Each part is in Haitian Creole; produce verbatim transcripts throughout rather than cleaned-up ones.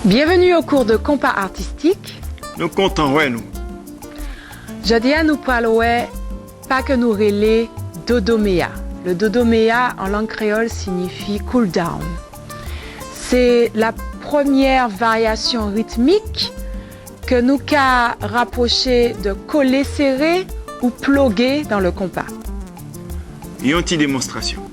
Bienvenue au cours de compas artistique. Nou kontan wè nou. Jodi a nou pral wè pa ke nou rele dodomeya. Le dodomeya en langue créole signifie cool down. C'est la première variation rythmique ke nou ka rapwoche de kole sere ou ploge dans le compas. Yon ti demonstrasyon.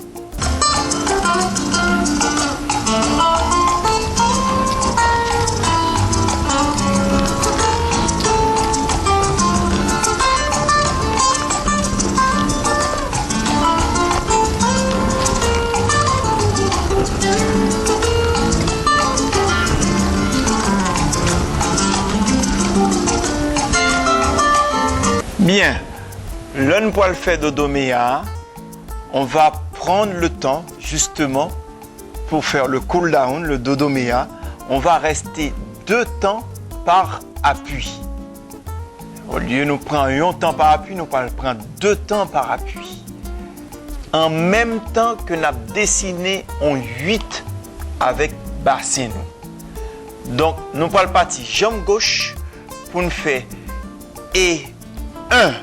Byen, lè n pral fè dodomeya a, on va prendre le temps, justement, pour faire le cool down, le dodomeya, on va rester deux temps par appui. Olye nou pran yon tan pa apui, nou pral pran de tan pa apui. An menm tan ke n ap desine yon uit avèk basen nou. Donk, nou pral pati janm goch pou n fè E en.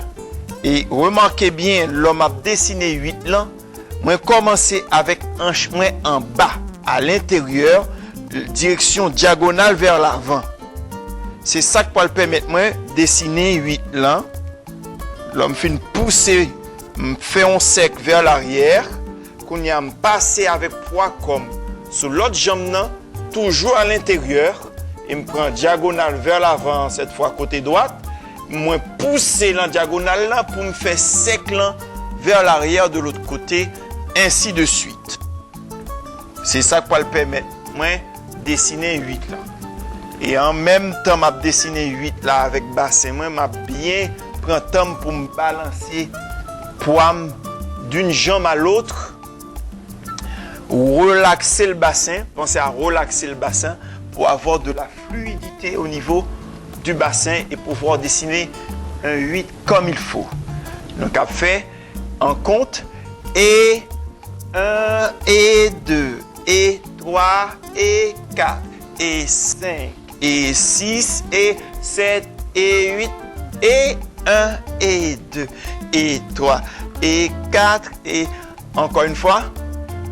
E remake byen, lè m ap desine uit lan, mwen kòmanse avèk anch mwen anba, a lenteryè, direksyon dyagonal vè lavan. Se sa k pral pèmèt mwen desine uit lan. Lè m fin pouse, m fè yon sèk vè laryè. Kounye a, m pase avèk pwa kò m sou lòt janm nan, toujou a lenteryè, e m pran dyagonal vè lavan, sèt fwa kote dwat. Mwen pouse lan dyagonal la pou m fè sèk lan vè laryè de lòt kote, ensi de swit. Se sa k pral pèmèt mwen desine uit la. E an menm tan m ap desine uit la avèk basen mwen, m ap byen pran tan m pou m balanse pwa m d'une jambe à l'autre, relakse le bassin, pensez à relaxer le bassin pour avoir de la fluidité au niveau du bassin et pouvoir dessiner un huit comme il faut. Nou ka fè an kont, E en, E de, E twa, E kat, E senk, E sis, E sèt, E uit, E en, E de, E twa, E kat, E, encore une fois,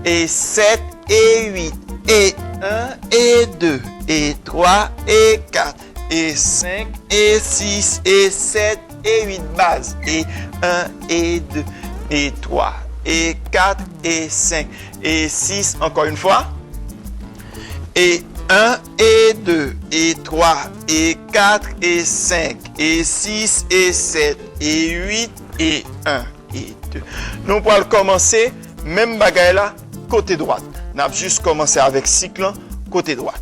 E sèt, E uit, E en, E de, E twa, E kat, E senk, E sis, E sèt, E uit baz, E en, E de, E twa, E kat, E senk, E sis, encore une fois, E en, E de, E twa, E kat, E senk, E sis, E sèt, E uit, E en, E de. Nou pral kòmanse menm bagay la kote dwat. N ap jis kòmanse avèk sik lan kote dwat.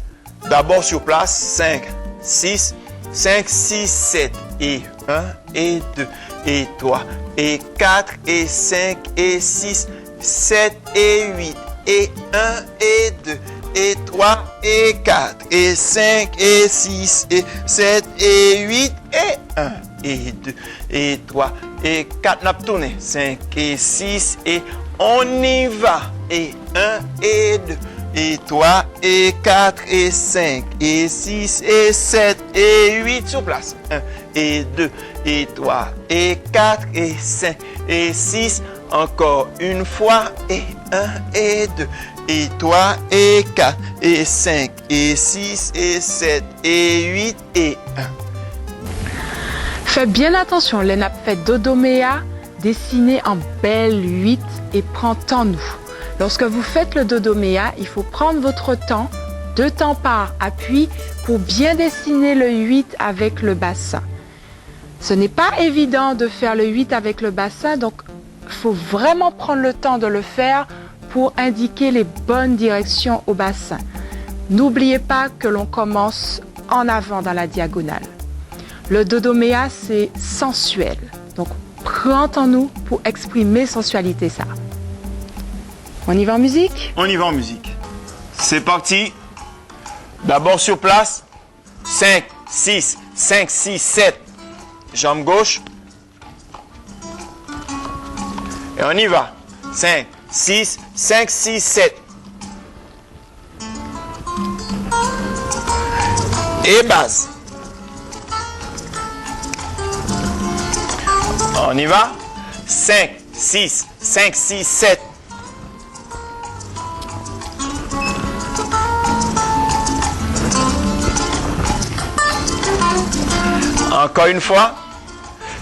D'abord sur place, cinq, six, cinq, six, sept, E en, E de, E twa, E kat, E senk, E sis, sèt, E uit, E en, E de, E twa, E kat, E senk, E sis, E sèt, E uit, E en, E de, E twa, E kat, n ap tounen. Senk, E sis, E, on y va. E en, E de, E twa, E kat, E senk, E sis, E sèt, E uit, sou plas. En, E de, E twa, E kat, E senk, E sis, encore une fois, E en, E de, E twa, E kat, E senk, E sis, E sèt, E uit, E en. Fè byen atansyon lè n ap fè dodomeya, desine an bèl uit e pran tan nou. Lorsque vous faites le dodomeya, il faut prendre votre temps, deux temps par appui, pour bien dessiner le huit avec le bassin. Ce n'est pas évident de faire le huit avec le bassin, donc faut vraiment prendre le temps de le faire pour indiquer les bonnes directions au bassin. N'oubliez pas que l'on commence en avant dans la diagonale. Le dodomeya, c'est sensuel. Donc, pran tan nou pou eksprime sansyalite sa. On y va en musique? On y va en musique. C'est parti. D'abord sur place. Cinq, six, cinq, six, sept. Jambe gauche. Et on y va. Cinq, six, cinq, six, sept. E baz. On y va. Cinq, six, cinq, six, sept. Encore une fois.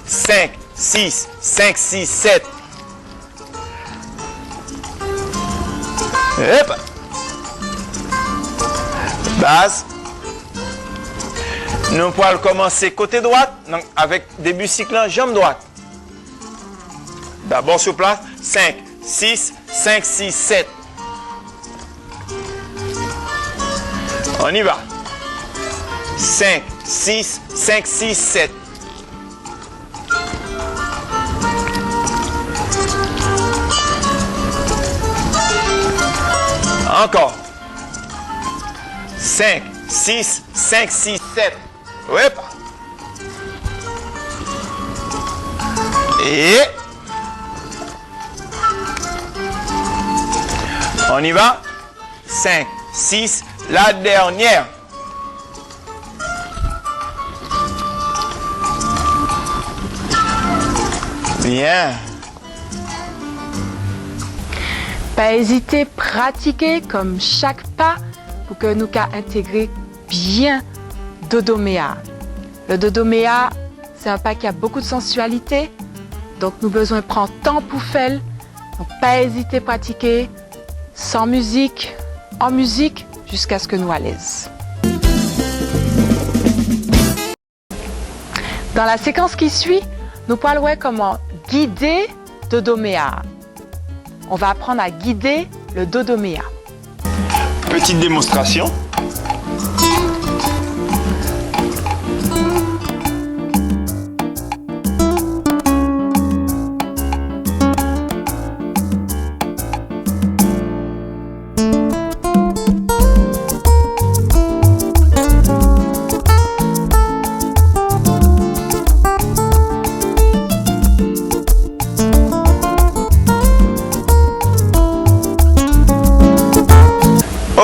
Cinq, six, cinq, six, sept. Epa. Baz. Nou pral kòmanse kote dwat, donk avèk debi sik lan, janm dwat. D'abord sur place, cinq, six, cinq, six, sept. On y va. Cinq, six, cinq, six, sept. Encore. Cinq, six, cinq, six, sept. Epa. Et on y va. Cinq, six, la dernière. Bien. Pa ezite pratike kòm chak pa pou ke nou ka entegre byen Dodomea. Le Dodomea, c'est un pas qui a beaucoup de sensualité, donc nou bezwen pran tan pou fè l. Donk pa ezite pratike san mizik, an mizik, jiskaske nou alèz. Dans la séquence qui suit, nou pral wè kòman gide Dodomea. On va apprendre à guider le Dodomea. Petite démonstration.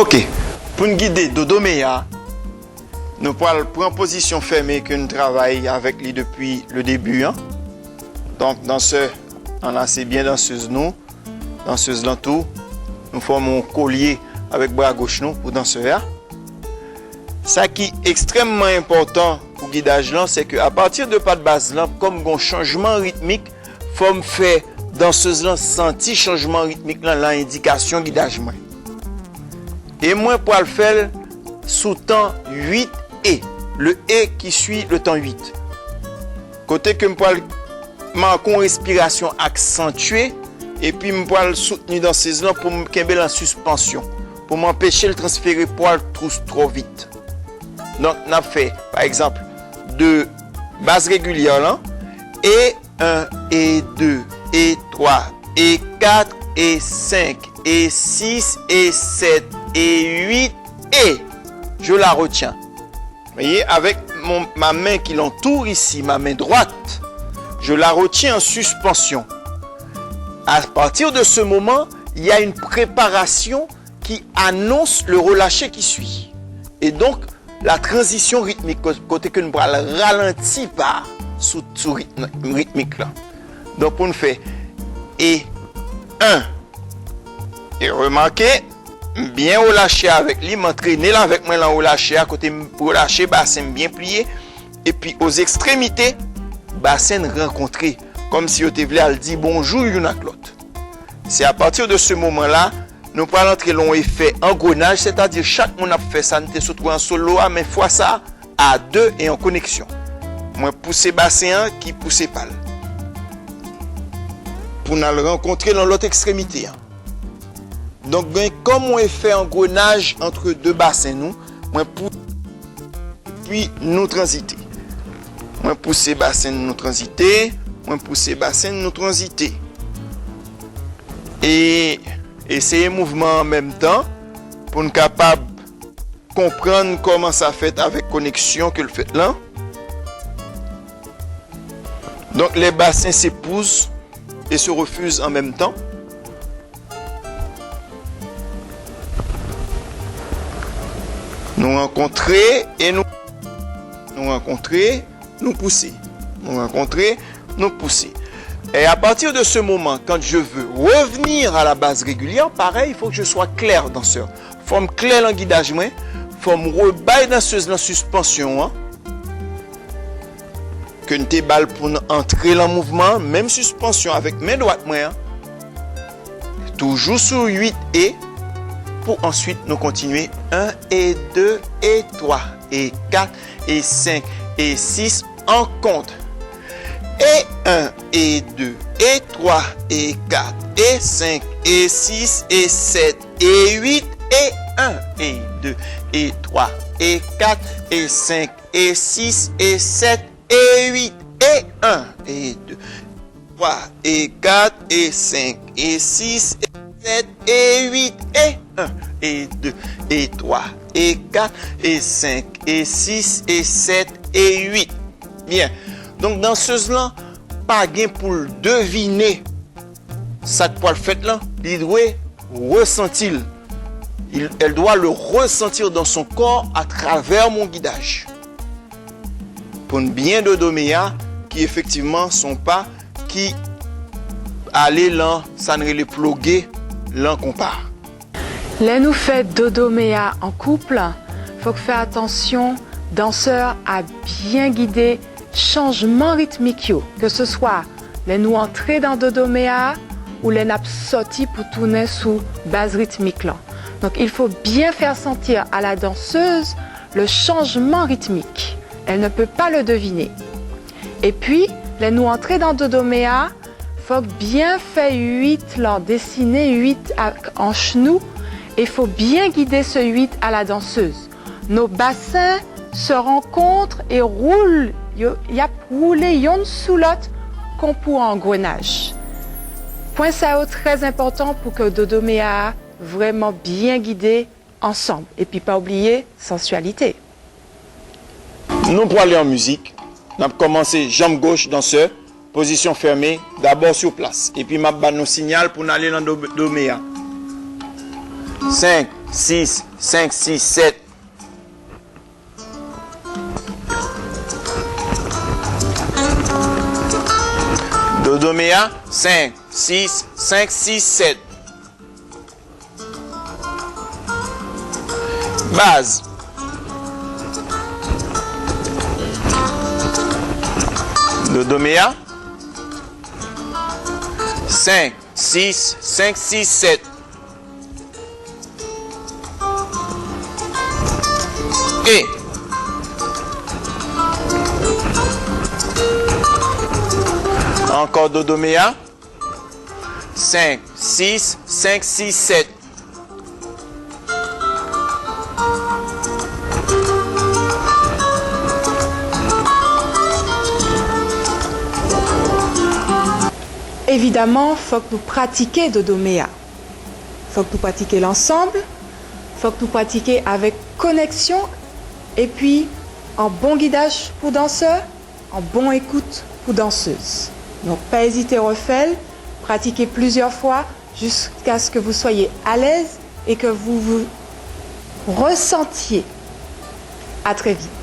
Ok, pou n gide Dodomea, nou pral pran pozisyon fèmen ke n travay avèk li depi le début an. Donk, dansè, anlase byen dansèz nou. Dansèz lan tou, nou fòme yon kolye avèk bra goch nou pou dansè a. Sa ki ekstrèmman enpòtan pou gidaj lan, se ke apati de pat baz lan, kòm gon chanjman ritmik, fò m fè dansèz lan santi chanjman ritmik lan nan endikasyon gidaj mwen. E mwen pral fè l sou tan uit E, le E qui suit le temps huit. Kote ke m pral make yon respirasyon aksantye, epi m pral soutni dansèz lan pou m kenbe l an sispansyon, pou m anpeche l transfere pwa l twou twò vit. Donk, n ap fè, pa egzanp, de baz regilyè lan, E un, E deux, E trois, E quatre, E cinq, E six, E sept, E huit, E. Je la retiens. Voyez, avec mon, ma main qui l'entoure ici, ma main droite, je la retiens en suspension. À partir de ce moment, il y a une préparation qui annonce le relâché qui suit. Et donc, la transition rythmique, ko-, kote ke nou pral ralanti pa sou, sou ritm, ritmik la. Donk, pou n fè E un. E remake, m byen relache avèk li, m antrene l avèk mwen lan relache a, kote m relache basen m byen pliye, epi aux extrémités, basen n rankontre, kòmsi yo te vle al di bonjou youn ak lòt. Se apati de se moman la, nou pral antre lan yon efè angrenaj, sètadi chak moun ap fè sa n te sot wè an solo a, men fwa sa a, a de e an koneksyon. Mwen pouse basen an ki pouse pa l. Pou n al rankontre lan lòt ekstremite an. Donk, gen kòm yon efè angrenaj antre de basen nou, mwen pou, epi nou tranzite. Mwen pouse basen nou tranzite, mwen pouse basen nou tranzite. E eseye mouvman an menm tan pou n kapab konprann kòman sa fèt avèk koneksyon ke l fèt lan. Donk, les bassins s'épousent et se refusent en même temps. Nou rankontre e nou Nou rankontre, nou pouse. Nou rankontre, nou pouse. Et à partir de ce moment, quand je veux revenir à la base régulière, pareil, il faut que je sois clair, danseur. Fò m klè nan gidaj mwen, fò m rebay dansez lan sispansyon an, ke n te ba l pou n antre lan mouvman an, menm sispansyon avèk men dwat mwen an, toujou sou uit e, pou answit nou kontinye en e de e twa e kat e senk e sis an kont. E en, e de, e twa, e kat, e senk, e sis, e sèt, e uit, e en, e de, e twa, e kat, e senk, e sis, e sèt, e uit, e en, e de, twa, e kat, e senk, e sis, e sèt, e uit, e en, e de, e twa, e kat, e senk, e sis, e sèt, e uit. Byen. Donk, dansez lan pa gen pou l devine sa k pral fèt lan, li dwe resanti l. Il, elle doit le ressentir dans son corps à travers mon guidage. Pou n byen dodomeya, ki efektivman se yon pa ki ale lan sa n rele ploge lan konpa. Lè nou fè dodomeya an koup, fòk fè atansyon dansè a byen gide chanjman ritmik yo, ke se swa lè nou antre dan dodomeya a ou lè n ap sòti pou tounen sou baz ritmik lan. Donc, il faut bien faire sentir à la danseuse le changement rythmique. Elle ne peut pas le deviner. Epi, lè nou antre dan dodomeya a, fòk byen fè uit lan, desine uit ak anch nou, e fò byen gide se uit a la danseuse. Nos bassins se rencontrent et roulent, yo, y ap woule yonn sou lòt kon pou angrenaj. Pwen sa yo trè enpòtan pou ke dodomeya a vrèman byen gide ansanm. Epi pa bliye sansyalite. Nou prale an mizik. N ap kòmanse janm goch dansè, pozisyon fèmen, dabò sou plas. Epi m ap ba nou siyal pou n ale nan do, dodomeya. Senk, sis, senk, sis, sèt. Dodomeya, senk, sis, senk, sis, sèt. Baz. Dodomeya. Senk, sis, senk, sis, sèt. E. Ankò dodomeya. Senk, sis, senk, sis, sèt. Evidaman, fòk nou pratike dodomeya. Fòk nou pratike l ansanm, fòk nou pratike avèk konèksyon, epi an bon gidaj pou dansè, an bon ekout pou dansèz. Donk, pa ezite refè l, pratike plizyè fwa jiskaske vous soyez à l'aise et que vous vous ressentiez. À très vite.